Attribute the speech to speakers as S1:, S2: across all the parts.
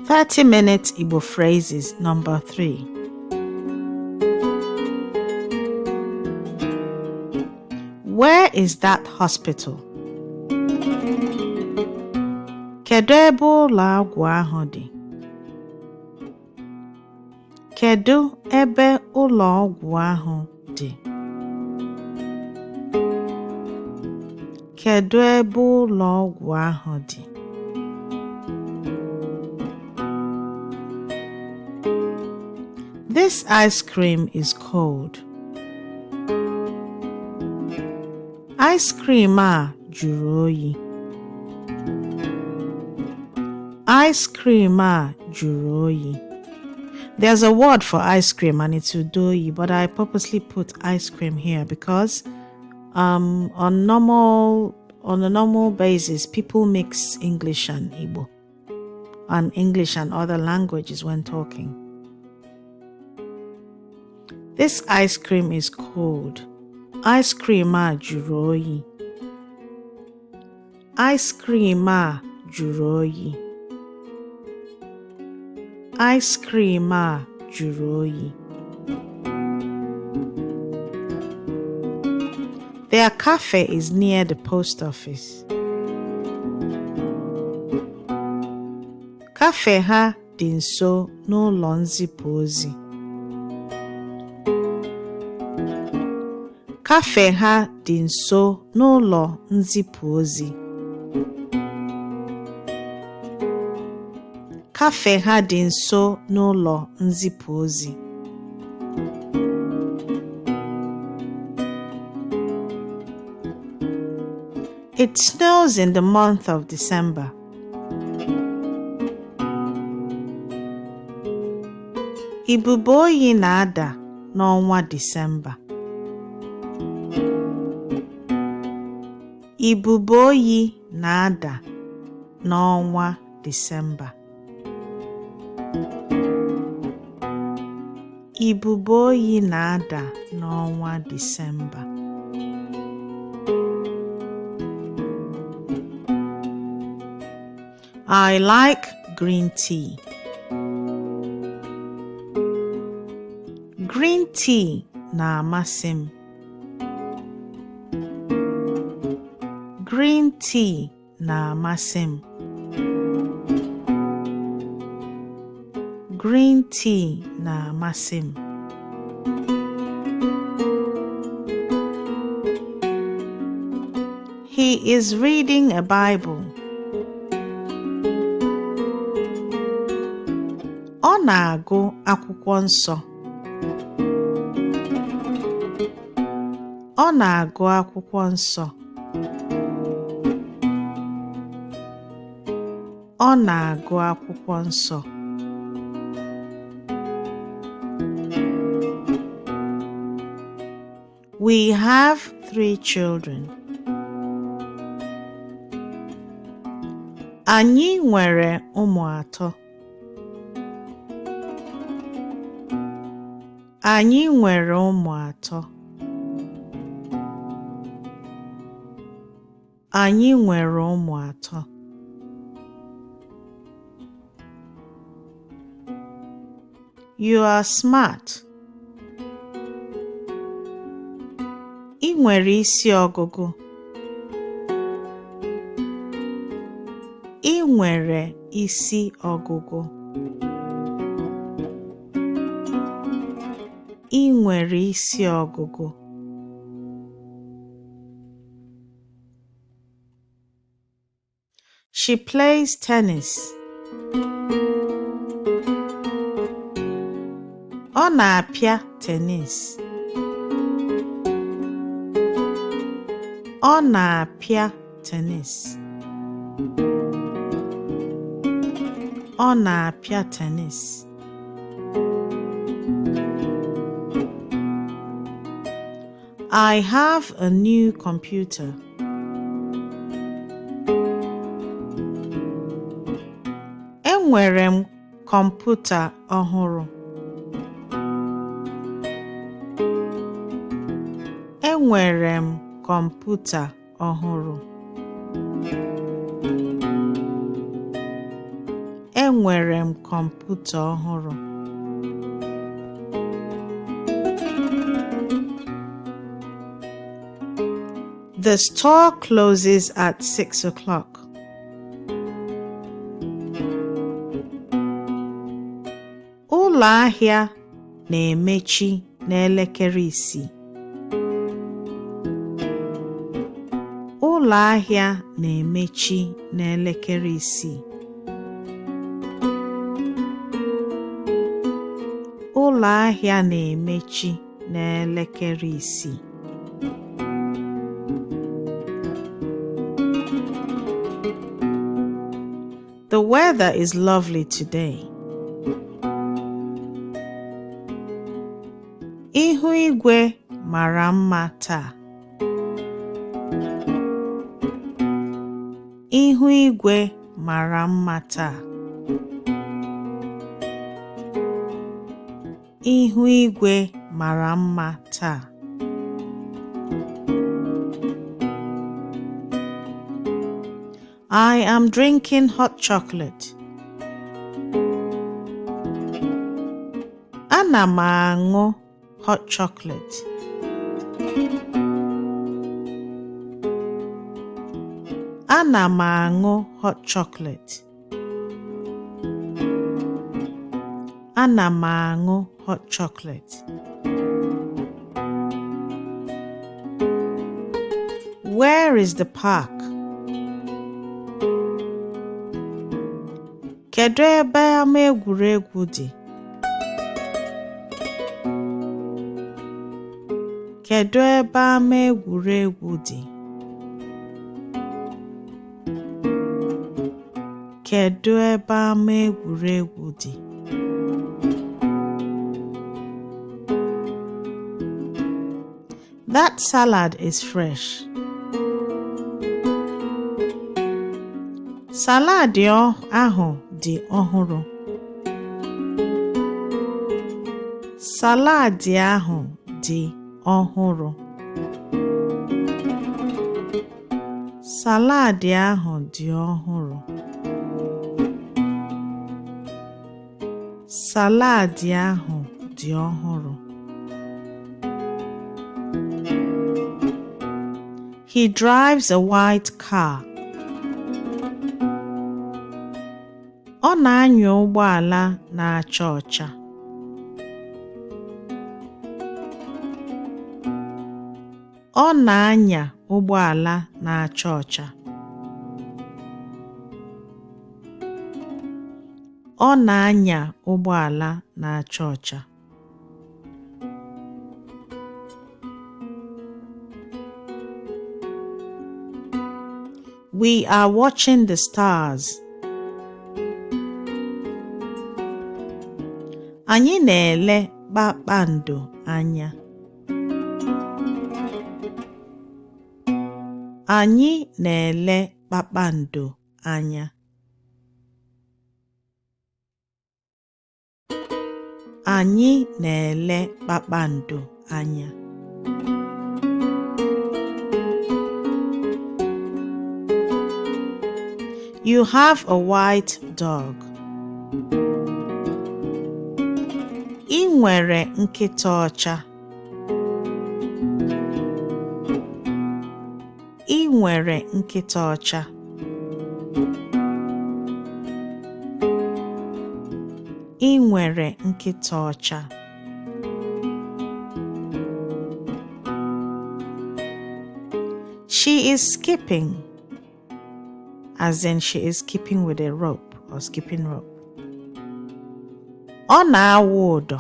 S1: 30-minute Igbo phrases number 3. Where is that hospital? Kedu ebe ụlọ ọgwụ ahụ dị? Kedu ebe ụlọ ọgwụ ahụ dị? Kedu ebe ụlọ ọgwụ ahụ dị? This ice cream is cold. Ice cream a jụrụ oyi. Ice cream a jụrụ oyi. There's a word for ice cream and it's udoyi, but I purposely put ice cream here because on a normal basis, people mix English and Igbo and English and other languages when talking. This ice cream is cold. Ice cream a jụrụ oyi. Ice cream a jụrụ oyi. Ice cream a jụrụ oyi. Their cafe is near the post office. Cafe ha dị nso n'ụlọ nzipụ ozi. Cafe ha dị nso n'ụlọ nzipụ ozi. Cafe ha dị nso n'ụlọ nzipụ ozi. It snows in the month of December. Ibubo oyi na-ada n'ọnwa Disemba. Ibubo oyi na-ada n'ọnwa Disemba. Ibubo oyi na-ada n'ọnwa Disemba. I like green tea. Green tea na-amasị m. Green tea na-amasị m. Green tea na-amasị m. He is reading a Bible. Ọ na-agụ akwụkwọ nsọ. Ọ na-agụ akwụkwọ nsọ. Ọ na-agụ akwụkwọ nsọ. We have 3 children. Anyị nwere ụmụ atọ. Anyị nwere ụmụ atọ. Anyị nwere ụmụ atọ. You are smart. Ị nwere isi ọgụgụ. Ị nwere isi ọgụgụ. Ị nwere isi ọgụgụ. She plays tennis. Ọ na-apịa tennis. Ọ na-apịa tennis. Ọ na-apịa tennis. I have a new computer. Enwere m kọmputa ọhụrụ. Enwere m kọmputa ọhụrụ. Enwere m kọmputa ọhụrụ. The store closes at 6 o'clock. Ụlọ ahịa na-emechi n'elekere 6. Ụlọ ahịa na-emechi n'elekere 6. Ụlọ ahịa na-emechi n'elekere 6. The weather is lovely today. Ihu igwe mara mma taa. Ihu igwe mara mma taa. Ihu igwe mara mma taa. I am drinking hot chocolate. Ana m aṅụ hot chocolate. Ana m aṅụ hot chocolate. Ana m aṅụ hot chocolate. Where is the park? Kedu ebe ama egwuregwu dị? Kedu ebe ama egwuregwu dị? Kedu ebe ama egwuregwu dị? That salad is fresh. Salad ahụ dị ọhụrụ. Salad ahụ dị ọhụrụ. Salad ahụ dị ọhụrụ. Salad ahụ dị ọhụrụ. He drives a white car. Ọ na-anya ụgbọala na-acha ọcha. Ọ na-anya ụgbọala na-acha ọcha. Ọ na-anya ụgbọala na-acha ọcha. We are watching the stars. Anyị na-ele kpakpando anya. Anyị na-ele kpakpando anya. Anyị na-ele kpakpando anya. You have a white dog. Ị nwere nkịta ọcha. Ị nwere nkịta ọcha. Ị nwere nkịta ọcha. She is skipping, as in she is skipping with a rope or skipping rope. Ọ na-awụ ụdọ.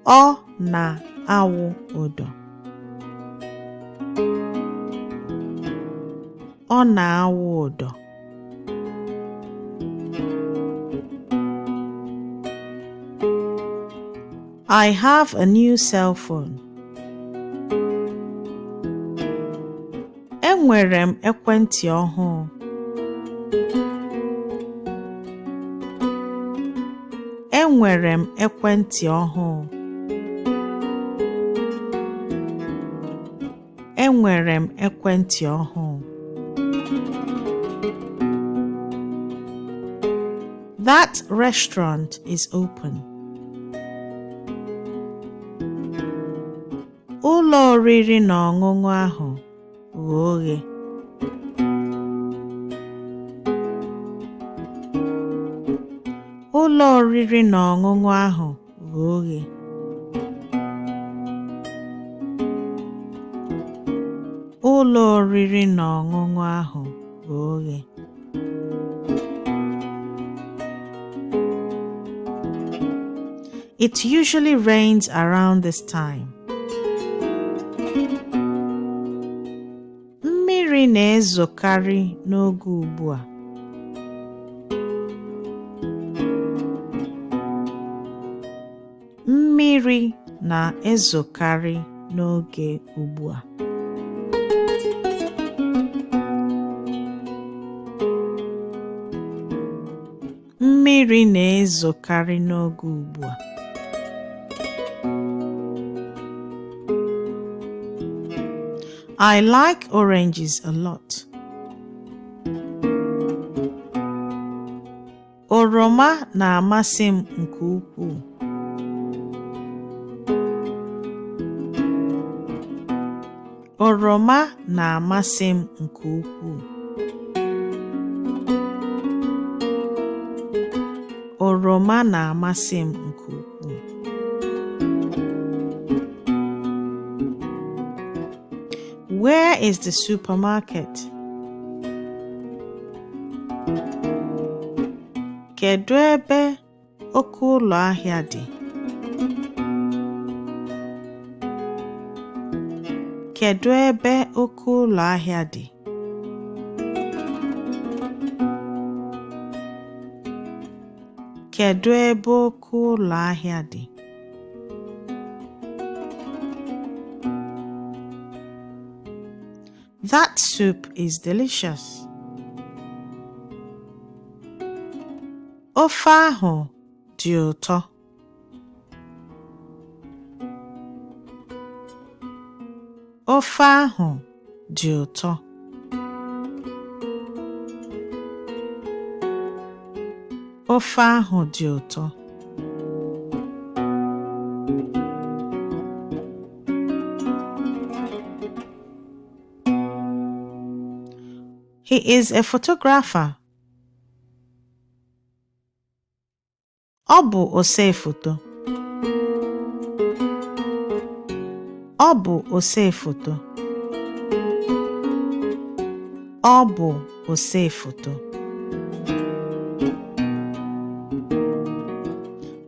S1: Ọ na-awụ ụdọ. Ọ na-awụ ụdọ. I have a new cell phone. Enwere m ekwentị ọhụụ. Enwere m ekwentị ọhụụ. Enwere m ekwentị ọhụụ. That restaurant is open. Ụlọ oriri na ọṅụṅụ ahụ ghe oghe. Ụlọ oriri na ọṅụṅụ ahụ ghe oghe. Ụlọ oriri na ọṅụṅụ ahụ ghe oghe. It usually rains around this time. Mmiri na-ezokarị n'oge ugbu a. Mmiri na-ezokarị n'oge ugbu a. Mmiri na-ezokarị n'oge ugbu a. I like oranges a lot. Oroma na-amasị m nke ukwuu. Oroma na-amasị m nke ukwuu. Oroma na-amasị m nke ukwuu. Where is the supermarket? Kedu ebe oke ụlọ ahịa dị? Kedu ebe oke ụlọ ahịa dị? Kedu ebe oke ụlọ ahịa dị? That soup is delicious. Ofe ahụ dị ụtọ. Ofe ahụ dị ụtọ. Ofe ahụ dị ụtọ. He is a photographer. Ọ bụ osee foto. Ọ bụ osee foto. Ọ bụ osee foto.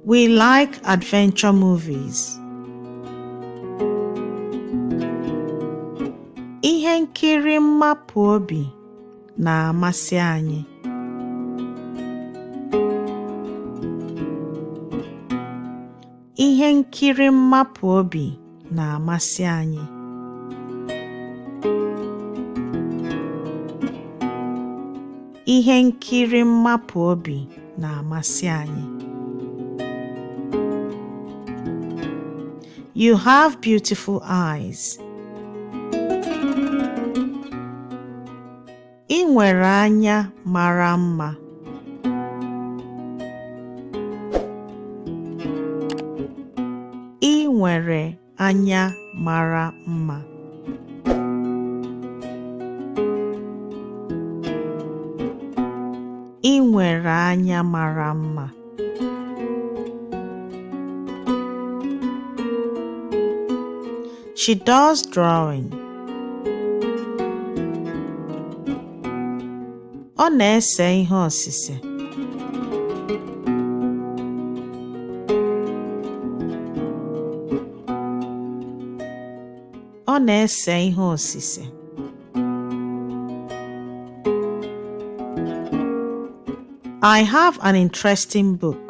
S1: We like adventure movies. Ihe nkiri mmapụ obi na-amasị anyị. Ihe nkiri mmapụ obi na-amasị anyị. Ihe nkiri mmapụ obi na-amasị anyị. You have beautiful eyes. Ị nwere anya mara mma. Ị nwere anya mara mma. Ị nwere anya mara mma. She does drawing. Ọ na-ese ihe osise. Ọ na-ese ihe osise. I have an interesting book.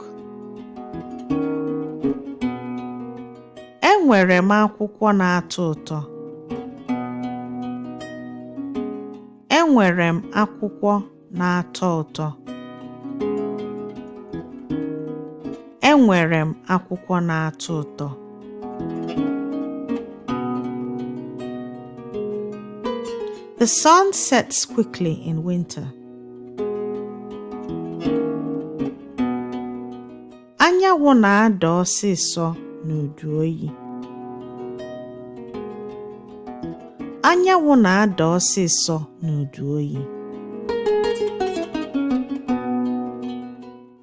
S1: Enwere m akwụkwọ na-atọ ụtọ. Enwere m akwụkwọ na-atọ ụtọ. Enwere m akwụkwọ na-atọ ụtọ. The sun sets quickly in winter. Anyanwụ na-ada ọsịsọ n'udu oyi. Anyanwụ na-ada ọsịsọ n'udu oyi.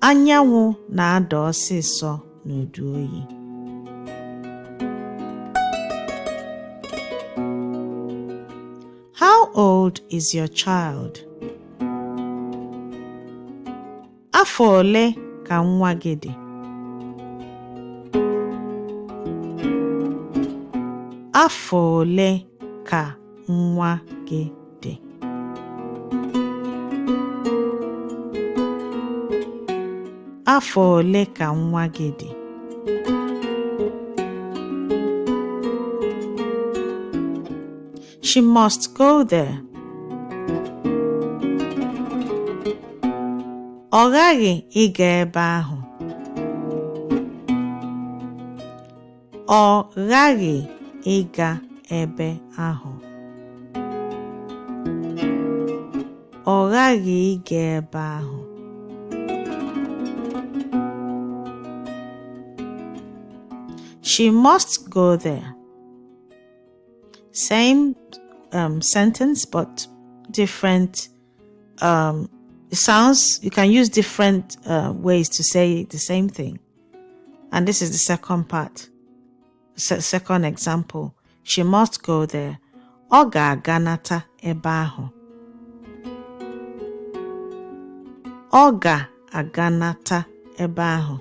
S1: Anyanwụ na-ada ọsịsọ n'udu oyi. How old is your child? Afọ ole ka nwa gị dị? Afọ ole ka nwa gị dị? Afọ ole ka nwa gị dị? She must go there. Ọ ghaghị ịga ebe ahụ. Ọ ghaghị ịga ebe ahụ. Ọ ghaghị ịga ebe ahụ. She must go there. Same sentence, but different sounds. You can use different ways to say the same thing. And this is the second part. Second example. She must go there. Ọ ga-aganata ebe ahụ. Ọ ga-aganata ebe ahụ.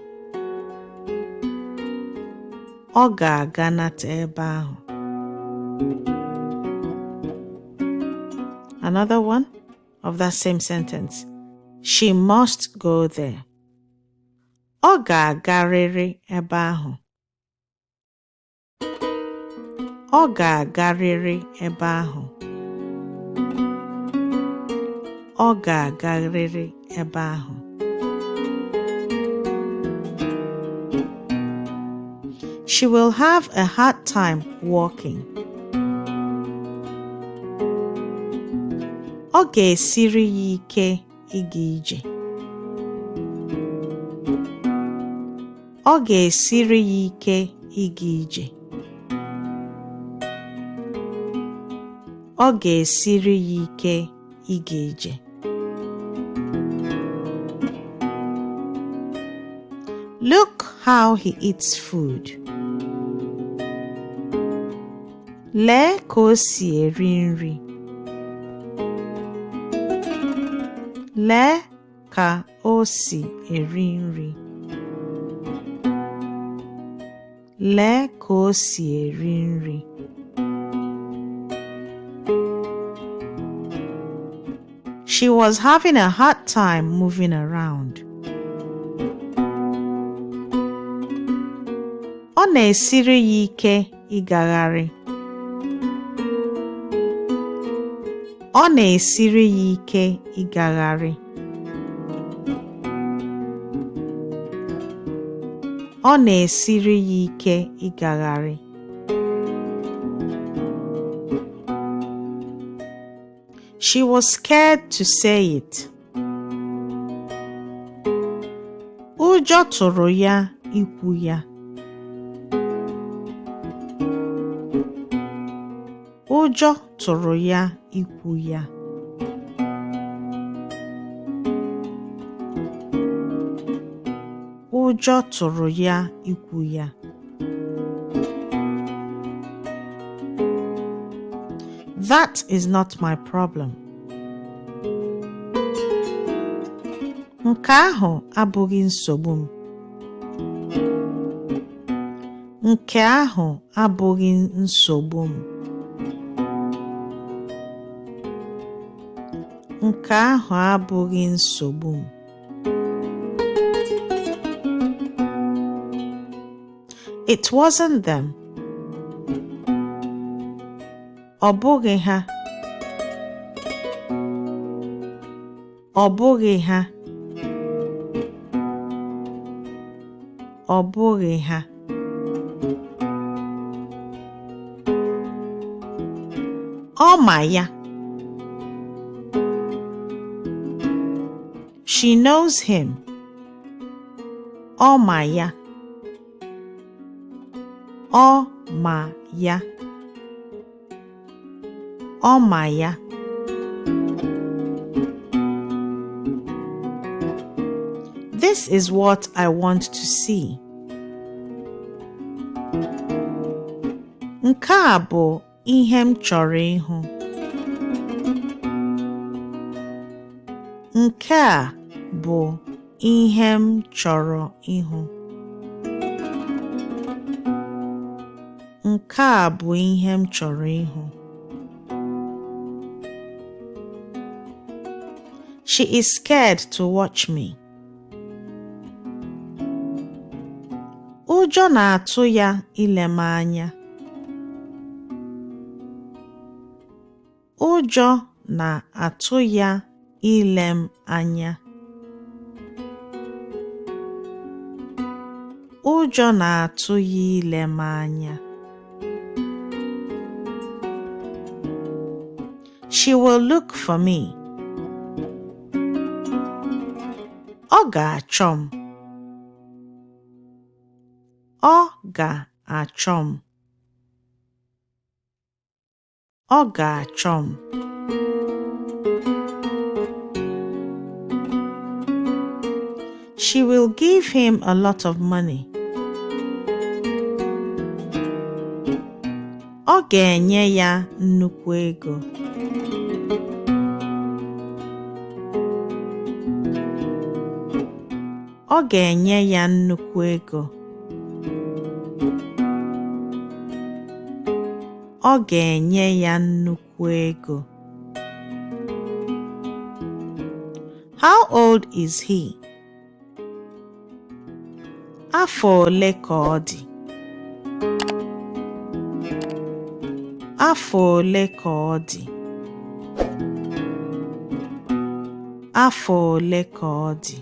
S1: Ọ ga-aganata ebe ahụ. Another one of that same sentence. She must go there. Ọ ga-agarịrị ebe ahụ. Ọ ga-agarịrị ebe ahụ. Ọ ga-agarịrị ebe ahụ. She will have a hard time walking. Ọ ga-esiri ya ike ịga ije. Ọ ga-esiri ya ike ịga ije. Ọ ga-esiri ya ike ịga ije. Look how he eats food. Lee ka o si eri nri. Lee ka o si eri nri. Lee ka o si eri nri. She was having a hard time moving around. Ọ na-esiri ya ike ịgagharị. Ọ na-esiri ya ike ịgagharị. Ọ na-esiri ya ike ịgagharị. She was scared to say it. Ụjọ tụrụ ya ikwu ya. Ụjọ tụrụ ya ikwu ya. Ụjọ tụrụ ya ikwu ya. That is not my problem. Nke ahụ abụghị nsogbu m. Nke ahụ abụghị nsogbu m. Nke ahụ abụghị nsogbu m. It wasn't them. Ọ bụghị ha. Ọ bụghị ha. Ọ bụghị ha. Ọ ma ya. She knows him. Ọ ma ya. Ọ ma ya. Ọ ma ya. This is what I want to see. Nke a bụ ihe m chọrọ ịhụ. Nke a bụ ihe m chọrọ ịhụ. Nke a bụ ihe m chọrọ ịhụ. She is scared to watch me. Ụjọ na-atụ ya ile m anya. Ụjọ na-atụ ya ile m anya. Ụjọ na-atụ ya ile m anya. She will look for me. Ọ ga-achọ m. Ọ ga-achọ m. Ọ ga-achọ m. She will give him a lot of money. Ọ ga-enye ya nnukwu ego. Ọ ga-enye ya nnukwu ego. Ọ ga-enye ya nnukwu ego. How old is he? Afọ ole ka ọ dị? Afọ ole ka ọ dị? Afọ ole ka ọ dị?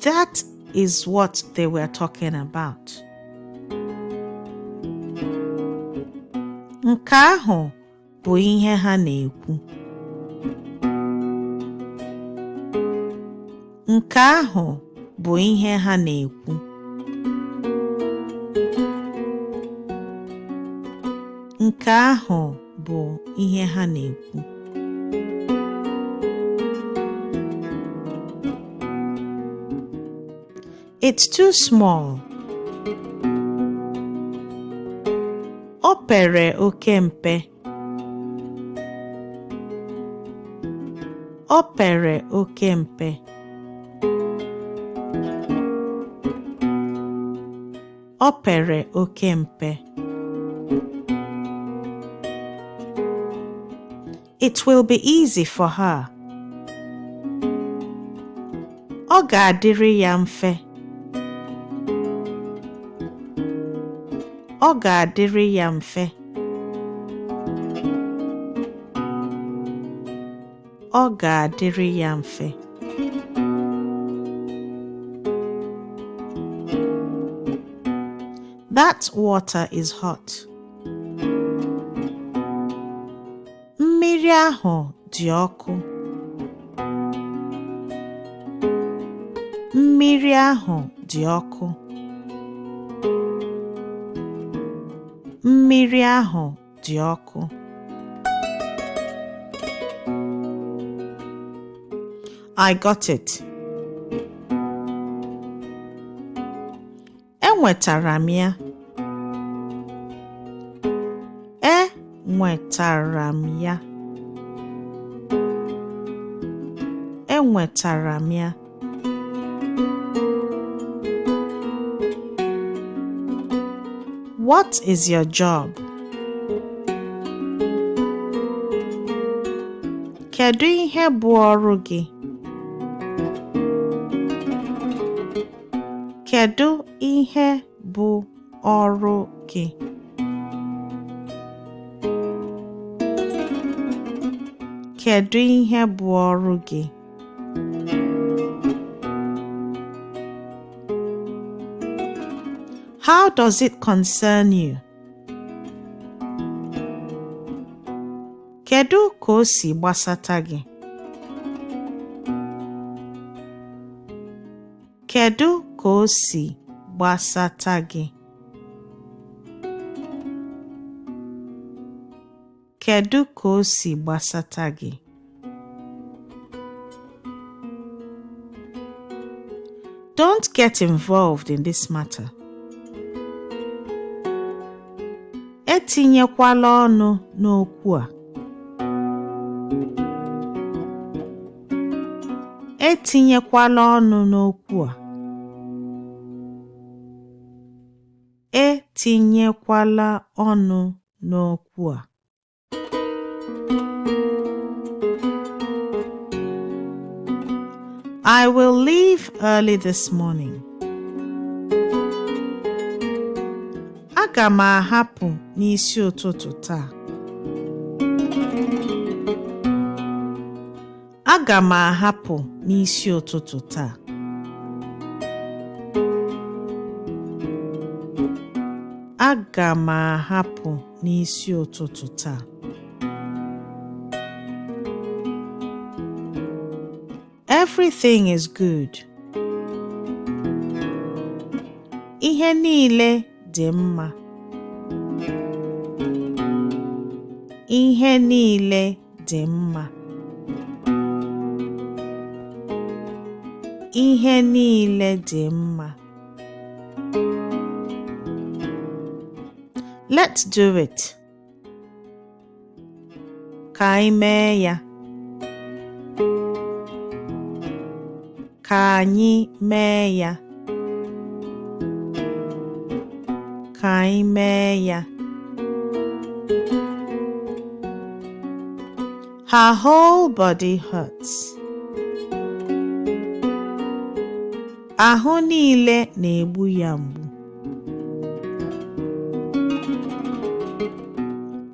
S1: That is what they were talking about. Nke ahụ bụ ihe ha na-ekwu. Nke ahụ bụ ihe ha na-ekwu. Nke ahụ bụ ihe ha na-ekwu. It's too small. O pere oke mpe. O pere oke mpe. O pere oke mpe. It will be easy for her. Ọ ga-adịrị ya mfe. Ọ ga-adịrị ya mfe. Ọ ga-adịrị ya mfe. That water is hot. Mmiri ahụ dị ọkụ. Mmiri ahụ dị ọkụ. Mmiri ahụ dị ọkụ. I got it. Enwetara m ya. Enwetara m ya. Enwetara m ya. What is your job? Kedu ihe bụ ọrụ gị? Kedu ihe bụ ọrụ gị? Kedu ihe bụ ọrụ gị? How does it concern you? Kedu ka o si gbasata gị? Kedu ka ka o si gbasata gị? Kedu ka o si gbasata gị? Don't get involved in this matter. Etinyekwala ọnụ n'okwu a. Etinyekwala ọnụ n'okwu a. Etinyekwala ọnụ n'okwu a. I will leave early this morning. Aga m ahapụ n'isi ụtụtụ taa. Aga m ahapụ n'isi ụtụtụ taa. Aga m ahapụ n'isi ụtụtụ taa. Everything is good. Ihe niile dị mma. Ihe niile dị mma. Ihe niile dị mma. Let's do it. Ka anyị mee ya. Ka anyị mee ya. Ka anyị mee ya. Her whole body hurts. Ahụ niile na-egbu ya mgbu.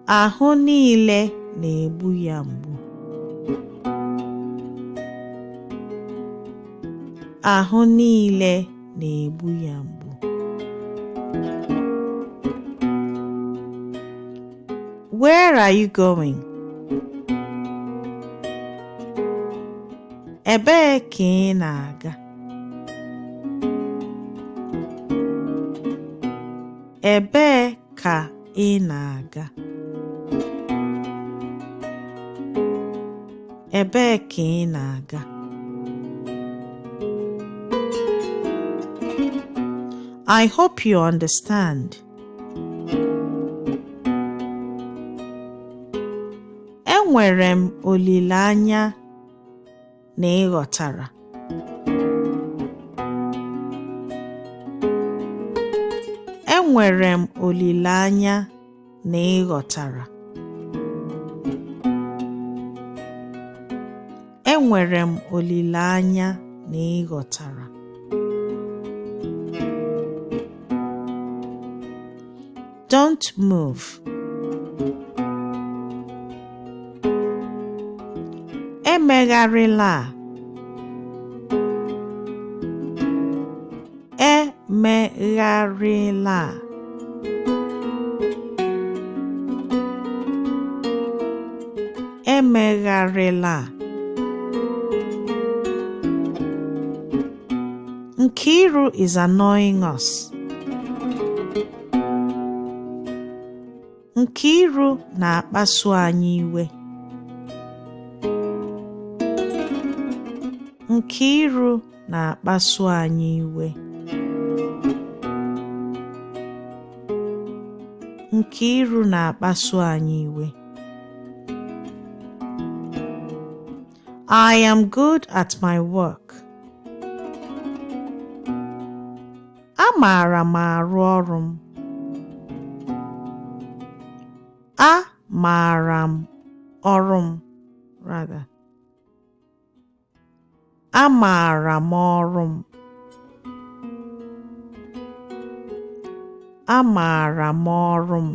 S1: Ahụ niile na-egbu ya mgbu. Ahụ niile na-egbu ya mgbu. Where are you going? Ebee ka ị na-aga? Ebee ka ị na-aga? Ebee ka ị na-aga? I hope you understand. Enwere m olileanya na ị ghọtara. Enwere m olileanya na ị ghọtara. Enwere m olileanya na ị ghọtara. Don't move. Emegharịla. Emegharịla. Emegharịla. Nkiru is annoying us. Nkiru na-akpasu anyị iwe. Nkiru na-akpasu anyị iwe. Nkiru na-akpasu anyị iwe. I am good at my work. Amaara m arụ ọrụ m. Amaara m ọrụ m rather. Amaara m ọrụ m. Amaara m ọrụ m.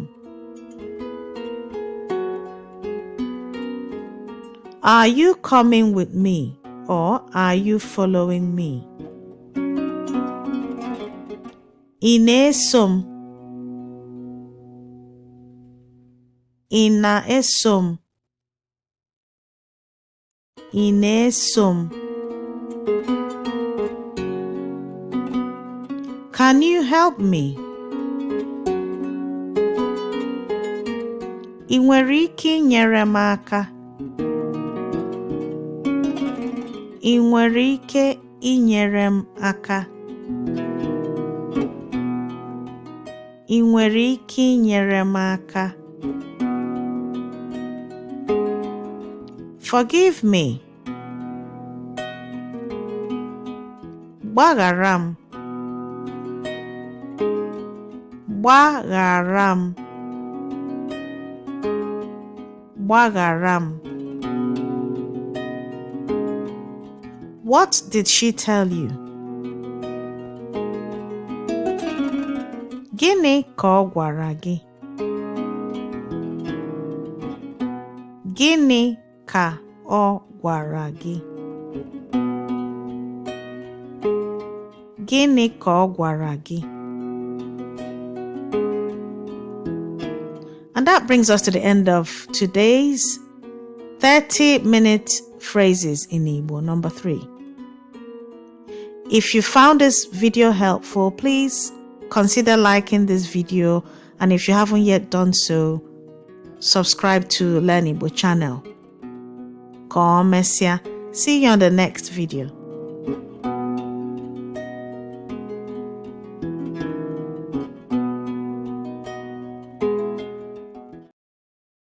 S1: Are you coming with me or are you following me? Ị na-eso m? Ị na-eso m? Ị na-eso m? Can you help me? Ị nwere ike inyere m aka? Ị nwere ike inyere m aka? Ị nwere ike inyere m aka? Forgive me. Gbaghara m. Gbaghara m. Gbaghara m. What did she tell you? Gịnị ka ọ gwara gị? Gịnị ka ọ gwara gị? Gịnị ka ọ gwara gị? And that brings us to the end of today's 30-minute phrases in Igbo, number 3. If you found this video helpful, please consider liking this video, and if you haven't yet done so, subscribe to Learn Igbo channel. Ka o mesịa. See you on the next video.